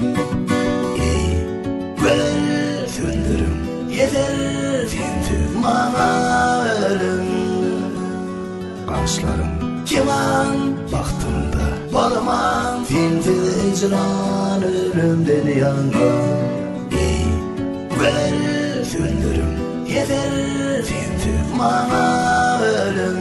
Eý, gözel sözleriň ýeter sensiz maňa ölüm. Gaşlaryň keman bagtymda bolman sensiz hijran ölümden ýaňa. Eý, gözel sözleriň ýeter sensiz maňa ölüm.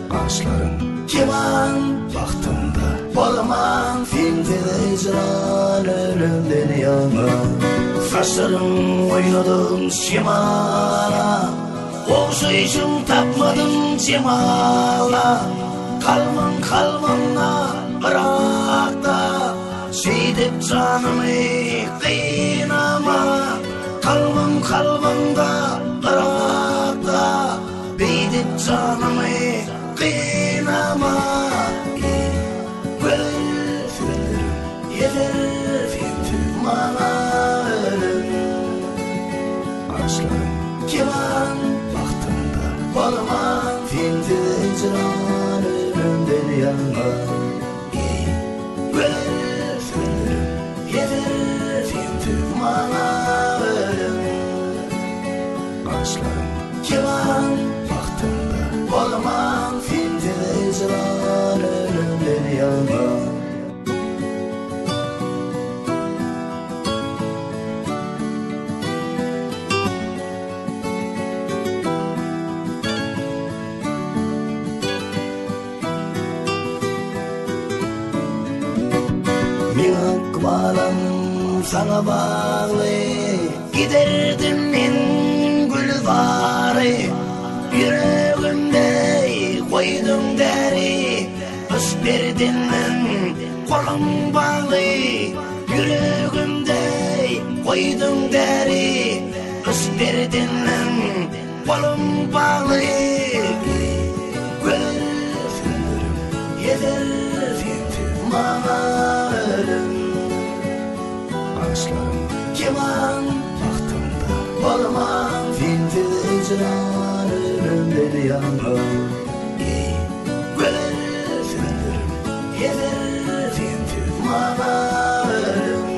Gaşlaryň keman bagtymda bolman sensiz hijran ölümden ýaňa. Saçlaryň oýnadym şemala, Ogşaýşyň tapmadym jemala. Kalbyň kalbymda yrakda, Şeýdip janymy gynama. Kalbyň kalbymda yrakda, Beýdip janymy gynama. Eý, gözel sözleriň ýeter sensiz maňa ölüm. Gaşlaryň keman bagtymda bolman sensiz hijran ölümden ýaňa. Eý, gözel sözleriň ýeter sensiz maňa ölüm. Gaşlaryň keman bagtymda bolman sensiz hijran ölümden ýaňa. Meň ykbalym saňa bagly, Giderdim men gülzary. Ýüregimde goýduň däri, Yşk derdinden golum bagly. Ýüregimde goýduň däri, Yşk derdinden golum bagly. Gözel sözlerim ýeter sensiz maňa ölüm. Gaşlaryň keman bagtymda bolman sensiz hijran ölümden ýaňa. Eý, gözel sözlerim ýeter sensiz maňa ölüm.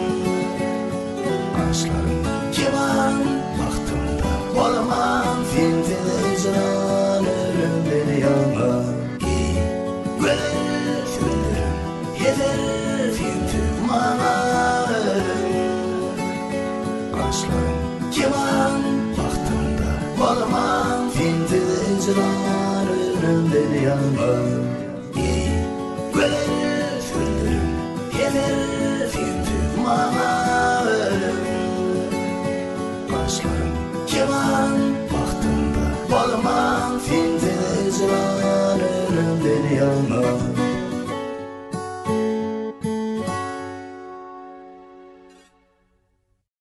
Gaşlaryň keman bagtymda bolman sensiz hijran ölümden ýaňa. Eý, gözel sözlerim ýeter sensiz maňa ölüm. Gaşlaryň keman bagtymda bolman sensiz hijran ölümden ýaňa. Eý, gözel sözlerim ýeter sensiz maňa ölüm. Gaşlaryň keman.